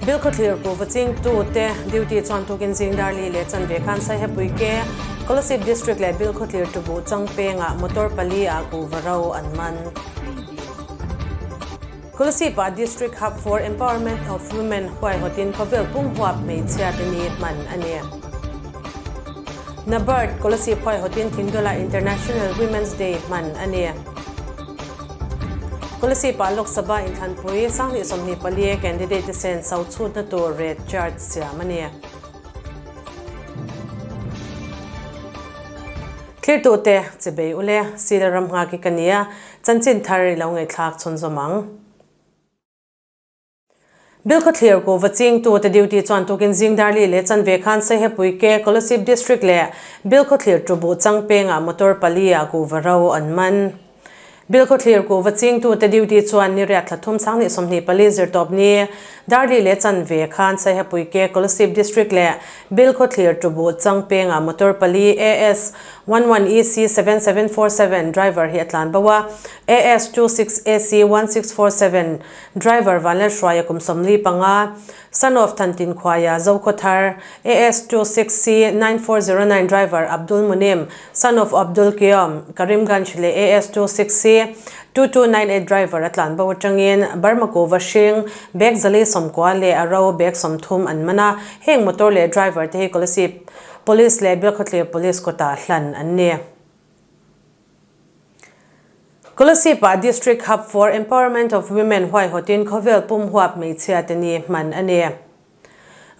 Bilkhawthlir kuhva chingtute duty chuan tukin zing dar li leh chanve khan Saihepui ke Kolasib District leh Bilkhawthlir tubuh changpengah motor pali ah kuhva ro an man. Kolasib ah District Hub for Empowerment of Women huaihawtin khawvel pum huap hmeichhia te ni hman a ni. Nabard Kolasib huaihawtin Thingdawla International Women's Day hman a ni. Kolasib ah Lok Sabha inthlanpui 2024 candidate te sen so chhutna tur red chart siam a ni. Thlirtute chibei ule, Sila ram nghak hi ka nia, chanchin thar i lo ngaihthlak chhunzawm ang. Bilkhawthlir kuhva chingtute duty chuan tukin zing darli leh chanve khan Saihepui ke Kolasib District leh Bilkhawthlir Tubuh changpengah motor pali ah kuhva ro an man. Bilkhawthlir kuhva chingtute duty chuan ni riat thla thum 2024 zirtawp ni darli leh chanve khan Saihepui ke Kolasib District leh Bilkhawthlir Tubuh changpengah motor pali AS 11 EC 7747 driver hi a tlan bo a, AS 26 AC 1647 Driver Vanlalhruaia kum 45, son of Thantin Khuaia, Zokhawthar, AS 26 C 9409 Driver Abdul Munim, son of Abdul Kiom, Karimganj leh AS 26 C 2298 Driver a tlan bo atangin Burma kuva hring bag 490 leh a ro bag 30 an man a, heng motor leh driver te hi Kolasib Police leh Bilkhawthlir Police kawtah hlan an ni. Kolasib ah District Hub for Empowerment of Women huaihawtin khawvel pum huap hmeichhia te ni hman a ni.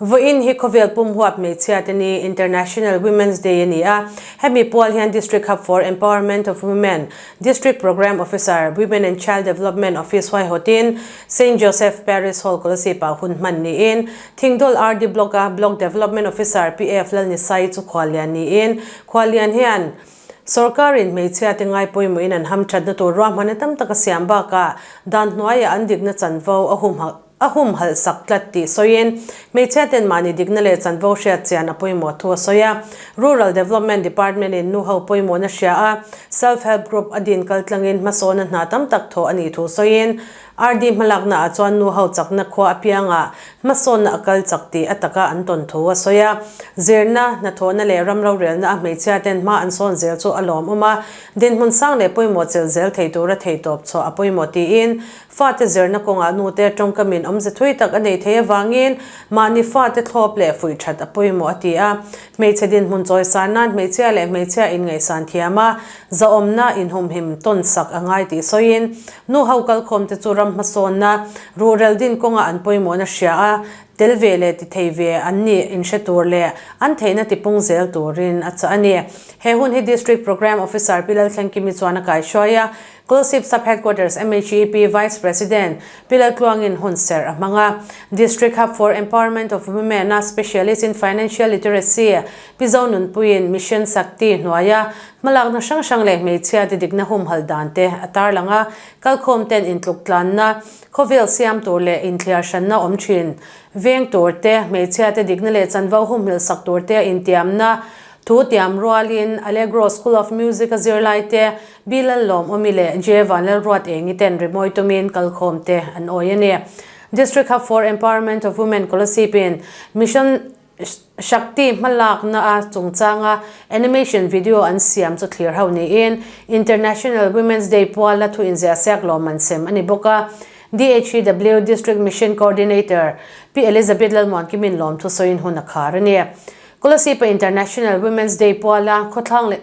Vawiin hi khawvel pum huap hmeichhia te ni International Women's Day a ni a, hemi pual hian District Hub for Empowerment of Women District Programme Officer, Women and Child Development Office huaihawtin Saint Joseph Parish Hall Kolasib ah hun hman niin Thingdawl RD Block a Block Development Officer PF Lalnisai chu khuallian niin khuallian hian Sorkarin hmeichhiate ngaipawimawhin an hamthatna tur ruahmanna tam tak a siam bakah dan hnuaiah an dikna chanvo a a humhalh sak tlat tih sawiin hmeichhiaten mahni dikna leh chanvo hriat chian a pawimawh thu a sawi a. Rural Development Department-in nu ho pawimawhna hria a, Self Help Group a din kaltlangin hmasawna hna tam tak thawh a nih thu sawiin RD hmalakna ah chuan nu ho chakna khua apiangah hmasawnna a kal chak tih a taka an tawn thu a sawi a. Zirna, hnathawhna leh ram rorelna a hmeichhia ten hma an sawn zel chu a lawmawm a, dinhmun sang leh pawimawh chelh zel thei tura theihtawp chhuah a pawimawh tiin fate zirna kawngah nute tawngkamin awmze thui tak a nei thei avangin mahni fate thlawp leh fuih that a pawimawh a ti a. Hmeichhe dinhmun chawisan nan hmeichhia leh hmeichhia inngaihsan thiam a, Zahawmna inhumhim tawn sak a ngai tih sawiin, nu ho kalkhawmte chu ram hmasawnna, ruhrel din kawnga an pawimawhna hria a, tel ve leh ti thei ve an nih inhre tur leh an theihna tipung zel turin a chah a ni. He hun hi District Programme Officer Pi Lalthlengkimi chuan a kaihruai a, Kolasib Sub Headquarters MHEP Vice President Pi Laltluangin hun serh a hmang a, District Hub for Empowerment of Women-a Specialist in Financial Literacy Pi Zonunpuiin Mission Shakti hnuaia hmalakna hrang hrang leh hmeichhia te dikna humhalh dan te a tarlang a, kalkhawm ten intluk tlanna, khawvel siam tur leh inthliar hranna awm thin veng tur te, hmeichhia te dikna leh chanvo humhilh sak tur te a intiamna thu tiam rualin Allegro School of Music a zirlai te Bi Lallawmawmi leh J Vanlalruat Engi ten rimawi tumin kalkhawm te an awi a ni. District Hub for Empowerment of Women Kolasib in Mission Shakti hmalakna a chungchanga animation video an siam chu thlir ho niin International Women's Day puala thu inziahsiak lawmman sem a ni bawk a. DHEW District Mission Coordinator Pi Elizabeth Lalmuankimin lawmthu sawiin hun a khar a ni. Kolasib-a International Women's Day puala khawthlang leh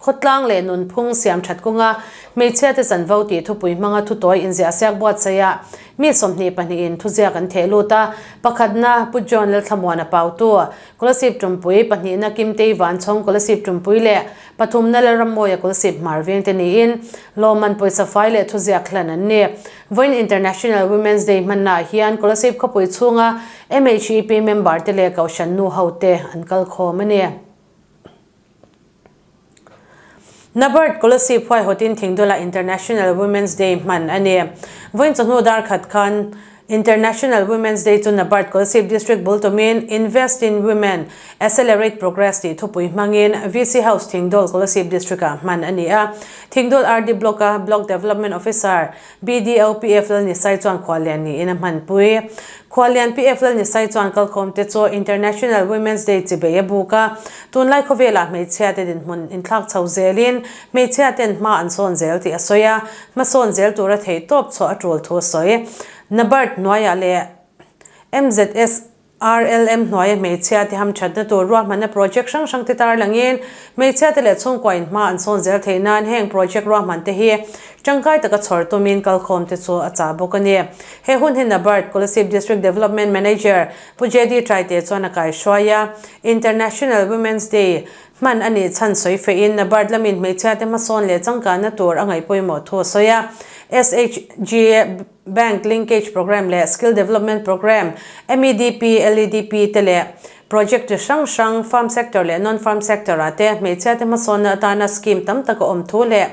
Khawtlang leh nunphung siam that kawnga hmeichhia te chanvo tih thupui hmanga thutawi inziahsiak buatsaihah mi 22 in thuziak an theh lut a, pakhatna Pu John Lalthlamuana Pautu, Kolasib Tumpui, pahnihna Kimtei Vanchhawng Kolasib Tumpui leh pathumna Lalrammawia Kolasib Hmar veng te niin lawmman pawisa fai leh thuziak hlan an ni. Vawiin International Women's Day hmannaah hian Kolasib khawpui chhunga MHEP member te leh Kohhran nu ho te an kalkhawm a ni. Nabard Kolasib huaihawtin Thingdawla International Women's Day hman a ni. Vawiin chawhnu dar khat khan International Women's Day chu Nabard Kolasib District bul tumin Invest in Women, Accelerate Progress tih thupui hmangin VC House Thingdawl Kolasib District-ah hman a ni a. Thingdawl RD Block-a Block Development Officer BDO PF Lalnisai chuan khuallian niin a hmanpui. Khuallian PF Lalnisai chuan kalkhawmte chu International Women's Day chibei a buk a, tunlai khawvelah hmeichhiate dinhmun inthlak chho zelin hmeichhiaten hma an sawn zel tih a sawi a, hmasawn zel tura theihtawp chhuah a tul thu a sawi. NABARD hnuaiah leh MZS RLM hnuaia hmeichhiate hamthatna tur ruahmanna project hrang hrangte tarlangin hmeichhiate leh chhungkuain hma an sawn zel theih nan heng project ruahmante hi tangkai taka chhawr tumin kalkhawmte chu a chah bawk a ni. He hun hi NABARD Kolasib District Development Manager Pu JD Traite chuan a kaihruai a, International Women's Day hman a nih chhan sawi fehin NABARD lamin hmeichhiate hmasawn leh changkanna tur a ngaih pawimawh thu a sawi a, SHG Bank Linkage Programme leh Skill Development Programme, MEDP, LEDP te leh project chi hrang hrang, farm sector leh non-farm sector ah te hmeichhia te hmasawnna atana scheme tam tak a awm thu leh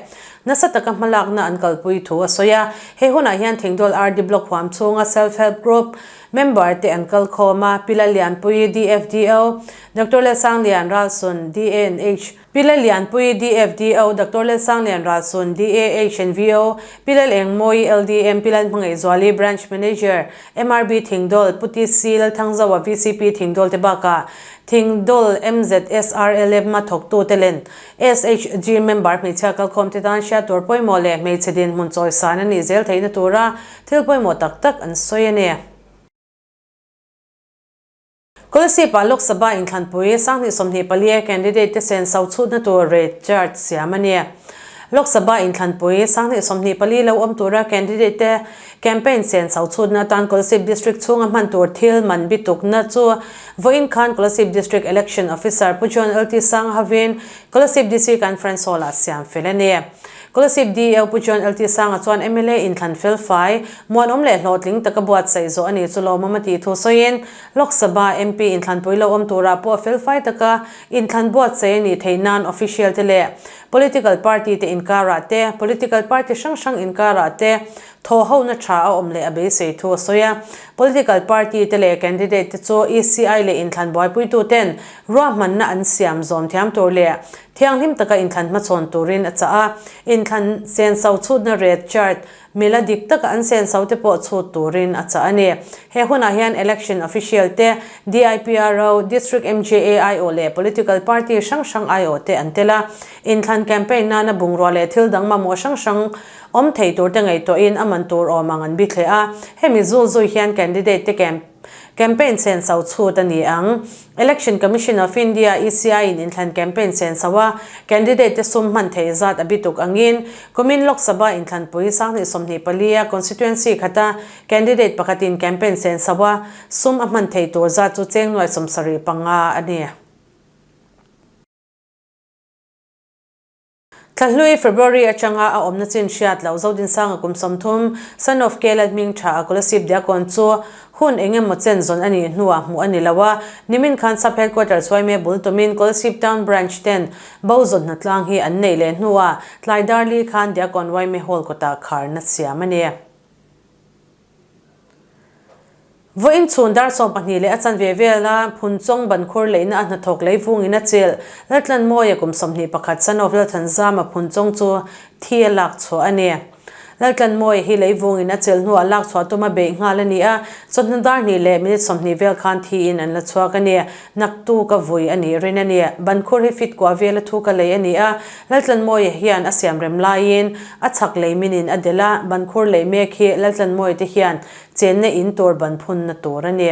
nasa taka hmalakna an kalpui thu a sawi a. He hunah hian Thingdawl RD Block huam chhunga Self Help Group member te an kal khawm a, Pi Lallianpuii, DFDO, Doctor Lalsanglian Ralsun, DANH, Pi Lallianpuii, DFDO, Doctor Lalsanglian Ralsun, DAHNVO, Pi Lalengmawii, LDM, Pi Lalhmangaihzuali, Branch Manager, MRB Thingdawl, Pu TC Lalthangzaua, VCP Thingdawl te bakah Thingdawl MZSRLM a thawktute len SHG member hmeichhia kalkhawm te tan hriat tur pawimawh leh hmeichhe dinhmun chawisan a nih zel theihna tura thil pawimawh tak tak an sawi a ni. Kolasib-ah Lok Sabha inthlanpui 2024 candidate te senso chhutna tur rate chart siam a ni. Lok Sabha inthlanpui 2024 lo awm tura candidate te campaign senso chhutna atan Kolasib District chhunga hman tur thil man bitukna chu vawiin khan Kolasib District Election Officer Pu John LT Sanga hovin Kolasib DC Conference Hall-ah siam fel a ni. Kolasib DEO Pu John LT Sanga chuan mla inthlan fel fai, muanawm leh hlawhtling taka buatsaih zawh a ni chu lawmawm a tih thu sawiin Lok Sabha MP inthlanpui lo awm turah pawh felfai taka inthlan buatsaih a nih theih nan official te leh political party te inkarah te, political party hrang hrang inkarah te thawhhona tha a awm leh a beisei thu a sawi a. Political party te leh candidate te chu ECI leh inthlan buaipuitu ten ruahmanna an siam zawm thiam tur leh thianghlim taka inthlan hmachhawn turin a chah a. Inthlan senso chhutna rate chart Mila dik taka an senso te pawh chhut turin a chah a ni. He hunah hian Election Official te, DIPRO, District MJA aiawh leh Political Party hrang hrang aiawh te an tel a. Inthlan campaign nana bungrua leh thil dang mamawh hrang hrang awm thei tur te ngaihtuahin a man tur awm ang an bithleh a. Hemi zul zui hian candidate te campaign senso chhut a ni ang. Election Commission of India, ECI, in inthlan campaign senso a candidate te sum hman theih zat a bituk angin kumin Lok Sabha inthlanpui 2024 a constituency khata candidate pakhatin campaign senso a sum a hman theih tur zat chu cheng nuai 75 a ni. Thlahlui, February, atanga a awmna chin hriat loh Zodinsanga kum 30, son of Kela hming tha a Kolasib Diakon chu hun eng emaw chen zawn a nih hnuah hmuh a ni lo a, nimin khan Sub Headquarters Huaime bul tumin Kolasib Town Branch ten bo zawn hnatlang hi an neih leh hnuah tlai darli khan Diakon Huaime Hall kawtah kharna siam a ni. Vawiin chhun dar 12 leh a chanve vela Phunchawng bankhur leihna a hnathawk lei vungin a chilh. Laltlanmawia kum 21 son of Lalthanzama Phunchawng chu thi a lak chhuah a ni. Laltlanmawia hi lei vungin a chilh hnuah lak chhuah tuma beih nghal a ni a, chawhnu dar hnih leh minute 20 vel khan thiin an la chhuak a ni. Naktuk a vui a nih rin a ni. Bankhur hi fit kuah vela thu ka lei a ni a, Laltlanmawia hian a siam rem laiin a chhak lei minin a delh a, bankhur lei mek hi Laltlanmawia te hian Chenna in tur ban phunna tur a ni.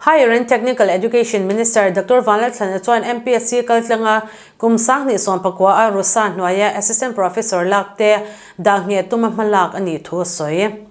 Higher and Technical Education Minister Doctor Vanlalthlana chuan MPSC kaltlanga kum 2019 a RUSA hnuaia Assistant Professor lak te dah ngheh tuma hmalak a nih thu a sawi.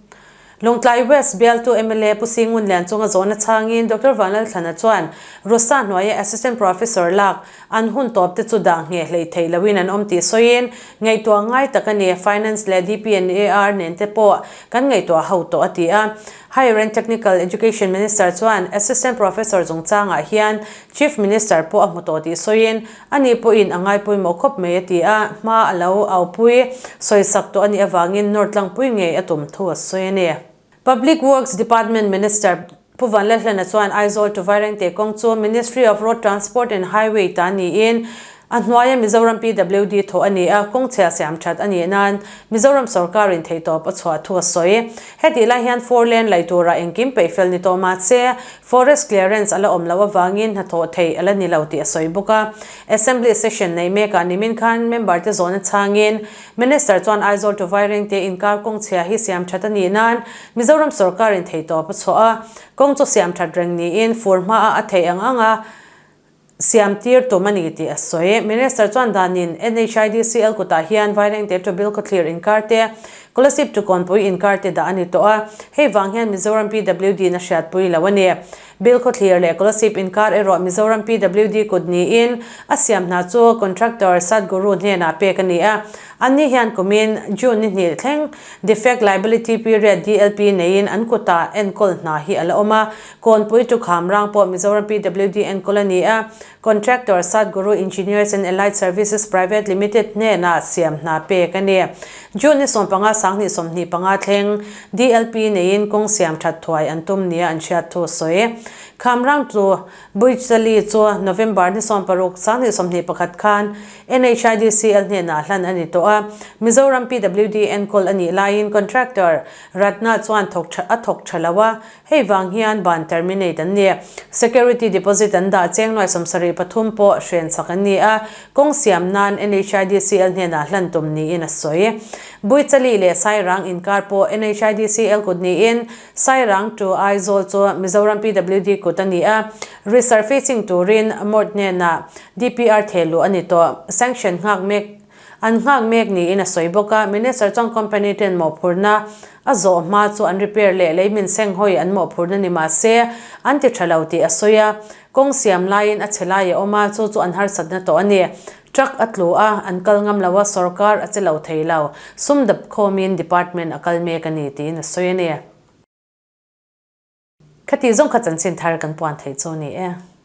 Lawngtlai West bialtu mla Pu Singun Lianchunga zawhna chhangin Doctor Vanlalthlana chuan RUSA hnuaia Assistant Professor lak An hun tawp te chu dah ngheh hleih theih loin an awm tih sawiin, ngaihtuah ngai tak a ni, Finance leh DPNAR nen te pawh kan ngaihtuah ho tawh a ti a. Higher and Technical Education Minister chuan Assistant Professor chungchangah hian Chief Minister pawh a hmu tawh tih sawiin, ani pawhin a ngaipawimawh khawp mai a ti a, hma a lo aupui sawisak tawh a nih avangin nawr tlangpui ngei a tum thu a sawi a ni. Public Works Department Minister Pu Vanlalhlana chuan Aizawl to Vairengte kawng chu Ministry of Road Transport and Highway ta niin. A hnuaia Mizoram PWD thawh a ni a, kawng chhia siam that a nih nan Mizoram sorkarin theihtawp a chhuah thu a sawi. Hetih lai hian four lane laih tura engkim peihfel ni tawh mah se, forest clearance a la awm loh avangin hnathawh theih a la ni lo tih a sawi bawk a. Assembly session neih mekah nimin khan member te zawhna chhangin Minister chuan Aizawl to Vairengte inkar kawng chhia hi siam that a nih nan Mizoram sorkarin theihtawp a chhuah a, kawng chu siam that reng niin fur hmaah a theih ang ang a, Siam tir tum a ni tih a sawi. Minister chuan danin NHIDCL kutah hian Vairengte to Bilkhawthlir inkar te, Kolasib to Kawnpui inkar te dah a ni tawh a, hei vang hian Mizoram PWD in a hriatpui lo a ni. Bilkhawthlir leh Kolasib inkar erawh Mizoram PWD kut niin a siam hna chu contractor Sadguru hnenah pek a ni a. Anni hian kumin June ni hnih thleng Defect Liability Period, DLP, neiin an kutah enkawl hna hi a la awm a. Kawnpui tu Khamrang pawh Mizoram PWD enkawl a ni a, Contractor Sadguru Engineers and Allied Services Private Limited hnenah siam hna pek a ni. June ni 15 2025 thleng DLP neiin kawng siam that thuai an tum nia an hriat thu a sawi. Khamrang tu Buichali chu November ni 16 2021 khan NHIDCL hnenah hlan a ni tawh a, Mizoram PWD enkawl a nih laiin Contractor Ratna chuan thawk a thawk tha lo a, Hei vang hian ban terminate an ni. Security deposit an dah cheng nuai 73 pawh hren chak an ni a, kawng siam nan NHIDCL hnenah hlan tum niin a sawi. Buichali leh Sairang inkar pawh NHIDCL kut niin Sairang to Aizawl chu Mizoram PWD kut a ni a, resurfacing turin Mort hnenah DPR thehluh a ni tawh. Sanction nghak mek An nghak mek niin a sawi bawk a, Minister chuan company ten mawhphurhna a zawh hma chu an repair leh lei min seng hawi an mawhphurhna ni mah se an ti tha lo tih a sawi a, kawng siam laiin a chhe lai a awm a, chu chu an harsatna tawh a ni. Truck a tlu a, an kal ngam lo a, sorkar a che lo thei lo, sum dap khawmin department a kal mek a ni tiin a sawi a ni. Khati zawng kha chanchin thar kan puan theih chu a ni e.